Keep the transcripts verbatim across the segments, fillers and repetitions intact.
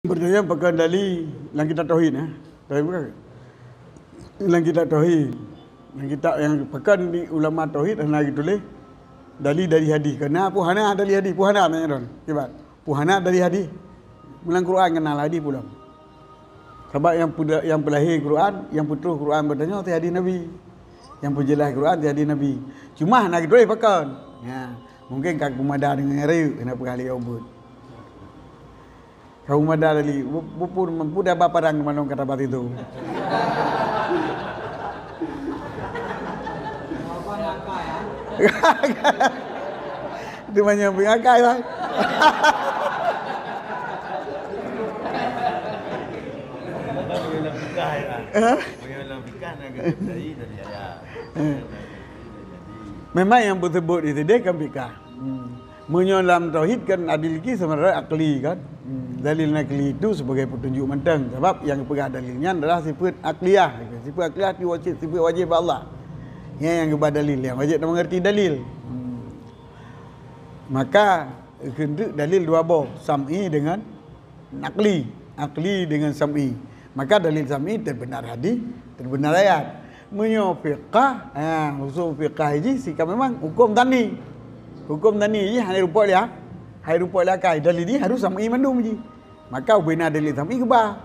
Pertanyaan pakon dalil lam kitab tauhid, eh? Tauhid bukan? Lam kitab tauhid. Lam kitab nyang pakon di ulama tauhid hana geutuléh dalil dari hadis. Kena pun hana dalil hadis, pun hana nanya don. Kiban? Pun hana dalil hadis. Bulan Quran kenal hadis pulang. Sabab nyang peuda-, nyang peulahé Quran, nyang peutroh Quran beutanyoe ti hadis Nabi. Nyang peujeulaih Quran ti hadis Nabi. Cuma hana geutuléh pakon. Ya, mungkin ka peumada deungon nyang rayeuk, hana peugah lé ubit. Ka peumada tadi, bu-, bukon, bukon dah ba padang keumalon ka tabat itu. Itu banyak pengakai lah. Hah? Memang nyang peuseubut di sideh kan fikah. Hmm. Meunyoe lam tauhid kan adil ki sebenarnya akli kan. Hmm. Dalil nakli itu sebagai petunjuk mantong. Sebab nyang peugah dalil nyan adalah sifat akliyah. Sifat akliyah itu wajib, sifat wajib bak Allah. Nyan nyang geuba dalil, nyang wajib na mengerti dalil. Hmm. Maka keuneuk dalil dua boh, sam'i dengan nakli, akli dengan sam'i. Maka dalil sam'i terbenar hadis, terbenar ayat. Meunyoe fiqah, ha, usul fiqah jih sika memang hukum tani. Hukum tani jih hana rumpok lé, hana rumpok lé akai. Dalil jih harus sam'i mandum jih. Maka ubena dalil sam'i geuba.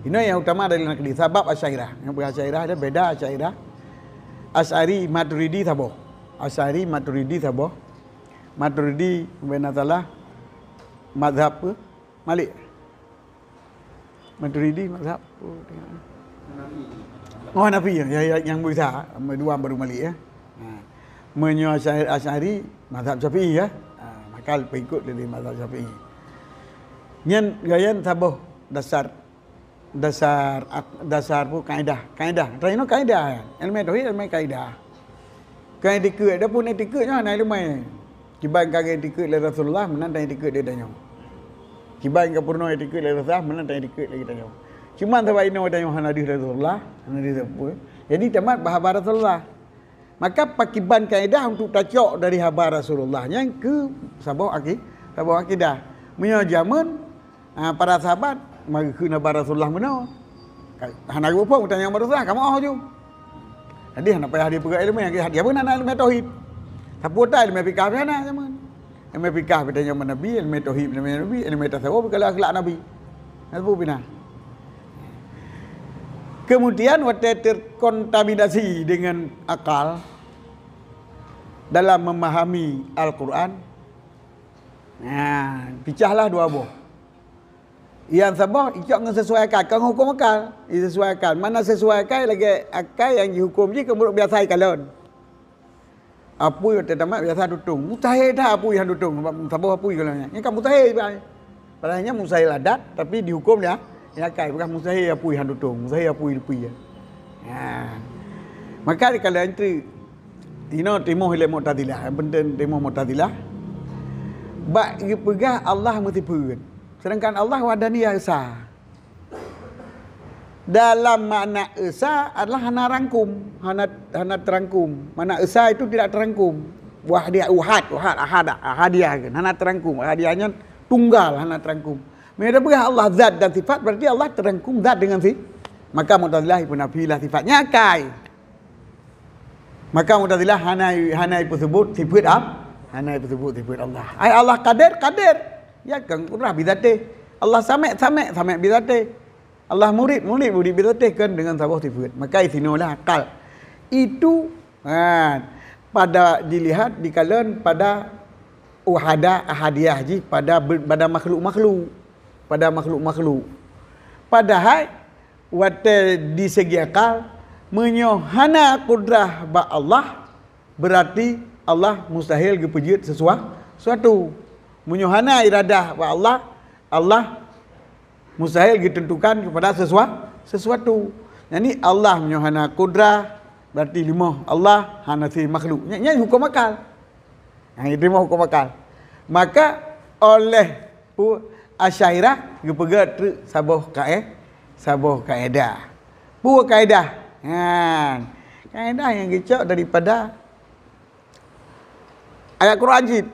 Inoe nyang utama dalil nakli, sabab Asy'ariyah. Nyang peugah Asy'ariyah ada beda Asy'ariyah. Asy'ari Maturidi saboh. Asy'ari Maturidi saboh. Maturidi ubena salah mazhab pe? Malik. Maturidi mazhab. Oh, tengok. Oh, Hanafi ya, ya, ya, nyang bisa. Dua baru Malik ya. Ha. Meunyoe Asy'ari, Asy'ari mazhab Syafi'i ya. Ha, maka pengikut dari mazhab Syafi'i. Nyan gayan saboh dasar, dasar ak-, dasar pun kaedah. Kaedah. Tadi no kaedah. Ilmu tauhid, ilmu kaedah. Kan etikeuet, adapun etikeuet nyan hana ilmu. Kiban ka etikeuet lé Rasulullah, meunan tan etikeuet lé tanyoe. Kiban ka peurunoe etikeuet lé Rasulullah, meunan tan etikeuet lé tanyoe. Cuman sabab inoe tanyoe hana deuh Rasulullah, hana deuh sapeue. Jadi tamat bak haba Rasulullah. Maka pakiban kaedah untuk tacok dari haba Rasulullah nyan keu saboh aki-, saboh akidah. Meunyoe jameun Ah, para sahabat, mari keu na bak Rasulullah meunoe. Ka-, hana geupeue, tanyong bak Rasulullah, kamoe oh ju. Jadi, hana payah dipeugah ilmu nyang hadiah pun hana ilmu tauhid. Sapeue ta ilmu fikah pih hana jameun. Ilmu fikah pih tanyong bak Nabi, ilmu tauhid pih tanyong bak Nabi, ilmu tasawuf pih kalau akhlak Nabi. Hana sapeue pih na. Kemudian, watée terkontaminasi dengan akal dalam memahami Al-Quran, nah, picahlah dua boh. Nyang saboh icok ngon sesuai akai, kon huköm akai. Sesuai akai. Mana sesuai akai lagée akai nyang jihuköm jih keu meunurot biasa ikalon. Apui watée tamat biasa tutong. Mustahil that apui han tutong. Sabab saboh apui kalau nyan. Nyan kan mustahil ibarat. Padahai nyan mustahil adat, tapi dihuköm dia, ya akai. Bukan mustahil apui han tutong. Mustahil apui leupie. Ha. Maka kalau entri, inoe timoh ilée Mu'tazilah. Yang penting timoh Mu'tazilah. Bak geupeugah Allah meusifeuet. Sedangkan Allah wahdaniyah esa. Dalam makna esa adalah hana rangkum, hana, hana terangkum. Makna esa itu tidak terangkum. Wahdiah, uhad, uhad, ahada, ahadiah kan. Hana terangkum. Ahadiah nyan tunggal, hana terangkum. Meunyoe peugah Allah zat dan sifat, berarti Allah terangkum zat dengan si-, maka Mu'tazilah ipeunafilah sifatnya akai. Maka Mu'tazilah hana, hana ipeuseubut sifat Al-, hana ipeuseubut sifat Allah. Ai Allah qadir, qadir. Ya kan kudrah bizatéh. Allah samé, samé, samé bizatéh. Allah murid, murid, murid bizatéh kan dengan saboh sifat. Maka isinoe lah akal. Itu, ha, pada dilihat, dikalon pada uhada ahadiah jih pada be-, pada makhluk-makhluk. Pada makhluk-makhluk. Padahai watée di segi akal, meunyoe hana kudrah bak Allah, berarti Allah mustahil geupeujeuet sesua-, sesuatu. Meunyoe hana iradah bak Allah, Allah mustahil geuteuntukan kepada sesua-, sesuatu. Jadi Allah meunyoe hana kudrah, berarti leumoh Allah hana si makhluk. Nyan, nyan huköm akal. Nah, itu mah huköm akal. Maka oleh Pu-, Asy'ariyah geupeugah treuk saboh kae-, saboh kaedah. Peue kaedah? Nyan. Kaedah nyang geucok daripada ayat Quran cit.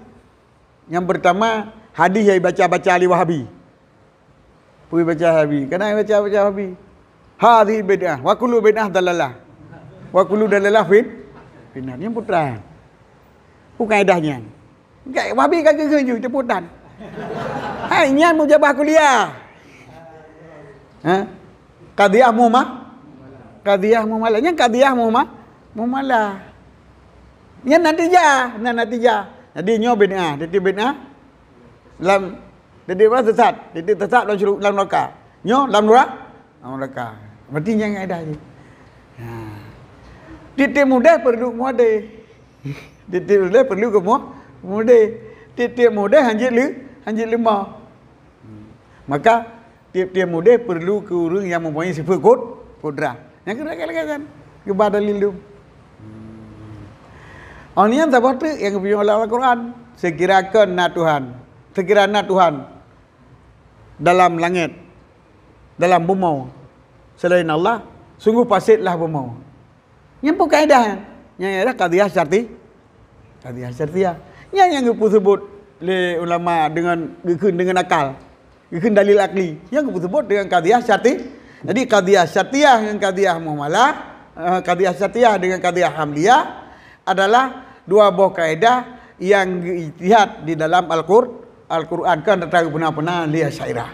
Nyang pertama, hadis nyang ibaca-baca lé Wahabi. Peue baca Wahabi? Kadang baca, baca Wahabi. Hadhihi bid'ah, wa kullu bid'ah dalalah. Wa kullu dalalah fin, finnar. Nyan peue treuk. Peue kaedah nyan? Enggak, Wahabi ka geukheun ju, teupeue tan. Hai, nyan mujabah kuliah. Ha? Qadhiyah muhma-, qadhiyah muhmalah. Nyan qadhiyah muhma-, muhmalah. Nyan natijah, nyan natijah. Jadi nyoe bid'ah, jadi bid'ah. Lam, jadi apa, sesat. Jadi sesat lam syuru-, lam neraka. Nyoe lam nera-, lam neraka. Berarti nyan kaedah jih. Ha. Tieb-tieb mudeh perlu keumudeh. Tieb-tieb mudeh perlu keumua-, mudeh. Tieb-tieb mudeh hanjeuet leu-, hanjeuet leumah. Maka tieb-tieb mudeh perlu keu ureuëng nyang mempunyai sifat kud-, kudrah. Nyang keu lagée-lagée nyan, geuba dalil dum. Oh, nyan saboh treuk nyang geupiôh lam Al-Quran. Seukira kon na Tuhan, seukira na Tuhan dalam langét, dalam bumoe, selain Allah, sungguh pasétlah bumoe. Nyan peue kaedah nyan? Nyan ialah qadhiyah syarti-, qadhiyah syartiyah. Nyan nyang geupeuseubut lé ulama deungon geukheun deungon akal. Geukheun dalil akli. Nyan geupeuseubut deungon qadhiyah syarti-, jadi qadhiyah syartiyah ngon qadhiyah muhmalah, eh, qadhiyah syartiyah deungon qadhiyah hamliyah adalah dua boh kaedah nyang geuijtihad di dalam Al-Qur-, Al-Quran, kon atra geupeuna-peuna lé Asy'ariyah.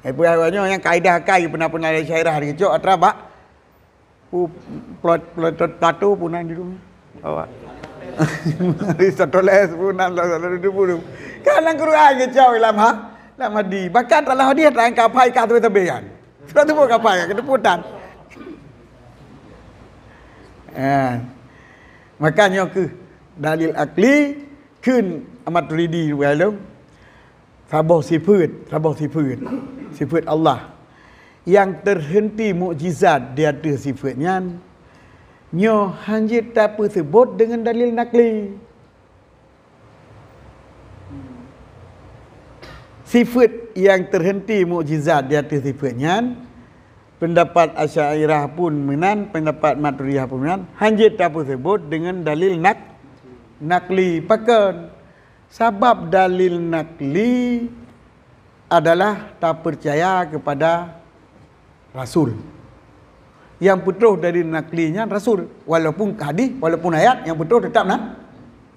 Eh, peue nyoe nyang kaedah akai geupeuna-peuna lé Asy'ariyah geucok atra bak Pu-, Pla-, Pla-, Plato pun nan di dunia. Awak. Aristoteles pun nan lah, lah, lah, lah, lah. Kan lam Quran geucok lam ha-, lam hadis. Bahkan dalam hadis ada yang kapai ka tu tebeh kan. Sudah tu pun kapai ka keteputan. Eh. Maka nyoe keuh dalil akli kheun Maturidi dua lom. Saboh sifeuet, saboh sifeuet, sifeuet Allah nyang teuheunti mukjizat di ateueh sifeuet nyan, nyoe hana jeuet tapeuseubot deungon dalil nakli. Sifeuet nyang teuheunti mukjizat di ateueh sifeuet nyan, peundapat Asy'ariyah pun meunan, peundapat Maturidiyah pun meunan, hana jeuet tapeuseubot deungon dalil nak-, nakli. Pakon? Sabab dalil nakli adalah tapeucaya keupada rasul. Nyang peutroh dalil nakli nyan rasul, walaupun hadis, walaupun ayat, nyang peutroh teutap na-,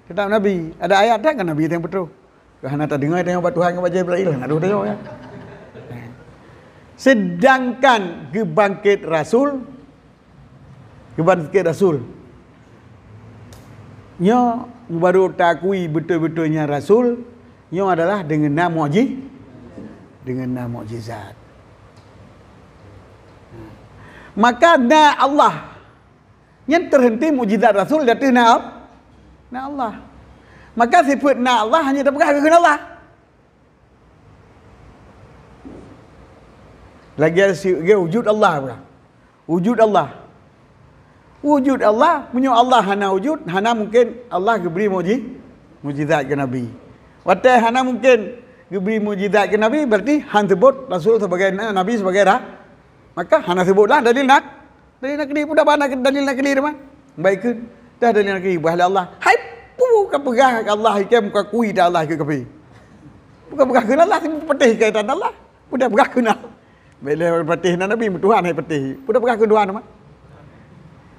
teutap nabi. Ada ayat dak kan nabi nyang peutroh? Hana tadeungoe tanyoe bak Tuhan ngon bak Jibril, hana deuh tanyoe kan. Sedangkan geubangket rasul, Geuban sikét rasul. Nyoe baru taakui beutôi-beutôi nyan rasul, nyoe adalah deungon na mukji-, deungon na mukjizat. Maka na Allah. Nyan teuheunti mukjizat rasul di ateueh na Al-, na Allah. Maka sifeuet na Allah hana tapeugah keu Allah. Lagée si-, lagée wujud Allah, bukan? Wujud Allah. Wujud Allah, meunyoe Allah hana wujud, hana mungken Allah geubri muji-, mujizat keu Nabi. Watée hana mungken geubri mujizat keu Nabi, berarti han seubot Rasul sebagai na-, Nabi sebagai ra-, maka hana seubotlah dalil nak-, Dalil nakli, peue dah ba dalil nakli teuma? Baik kheun. Dah dalil nakli, bah lé Allah. Hai, peue ka peugah Allah ikei muka kui dah Allah ikei kaphé. Peue ka peugah kheun Allah, peuteh ikei tan Allah. Peue dah peugah kheun Allah. Bila peuteh na Nabi, Tuhan hai peuteh. Peue dah peugah kheun Tuhan teuma?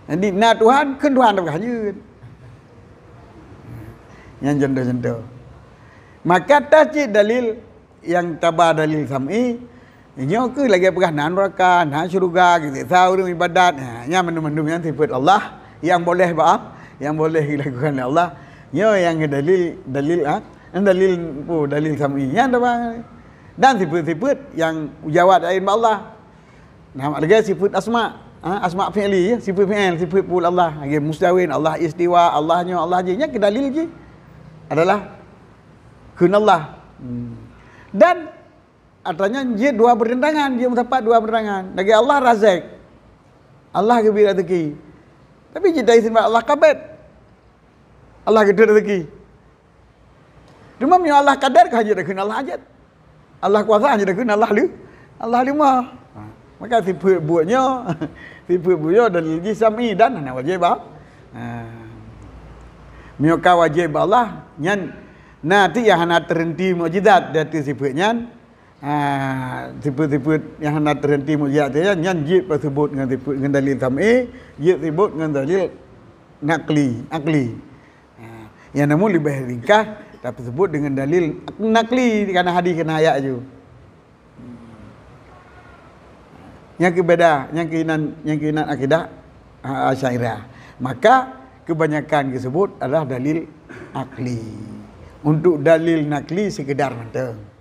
Jadi, na Tuhan, kheun Tuhan dah peugah jeuet. Nyan contoh-contoh. Maka ta cit dalil nyang taba dalil sam'i, nyoe keuh lagée peugah na nuraka, na syeuruga, geuseksa ureuëng ibadat. Ha, nyan mandum-mandum nyan sifeuet Allah nyang boleh ba-, nyang boleh dilakukan lé Allah. Nyoe nyang dalil, dalil, ha? Nyang dalil, oh, dalil sam'i. Nyan taba. Dan sifeuet-sifeuet nyang jawab laén bak Allah. Nah, lagée sifeuet asma, ha, asma fi'li, ya, sifeuet fi'il, sifeuet peubuet Allah. Lagée mustawin, Allah istiwa, Allah nyoe, Allah jih. Nyan keuh dalil jih adalah kheun Allah. Hmm. Dan atra nyan jeuet dua peutentangan, jeuet meusapat dua peutentangan. Lagée Allah razek. Allah geubri rezeki. Tapi jeuet dari sifeuet Allah qabid. Allah geutreun rezeki. Cuma meunyoe Allah qadar ka jeuet kheun Allah jeuet. Allah kuasa jeuet kheun Allah leu-, Allah leumah. Ha. Maka sifeuet buet nyoe, sifeuet buet nyoe dalil jih sam'i dan hana wajéb ba-, ha. Meunyoe ka wajéb bak Allah, nyan na teuk nyang hana teuheunti mukjizat di ateueh sifeuet nyan, Ha, sifeut-sifeut nyang hana teuhenti mukjizat nyan, nyan jeuet peuseubut ngon sifeut, ngon dalil sam'i, jeuet seubut ngon dalil naqli, aqli. Ha, nyang namun leubeh ringkas tapeuseubut deungon dalil naqli, kana hadis kana ayat ju. Nyang keu beda, nyang keu inan, nyang keu inan akidah, ha, Asy'ariyah. Maka kebanyakan geuseubut adalah dalil akli. Untuk dalil nakli sekedar mantong.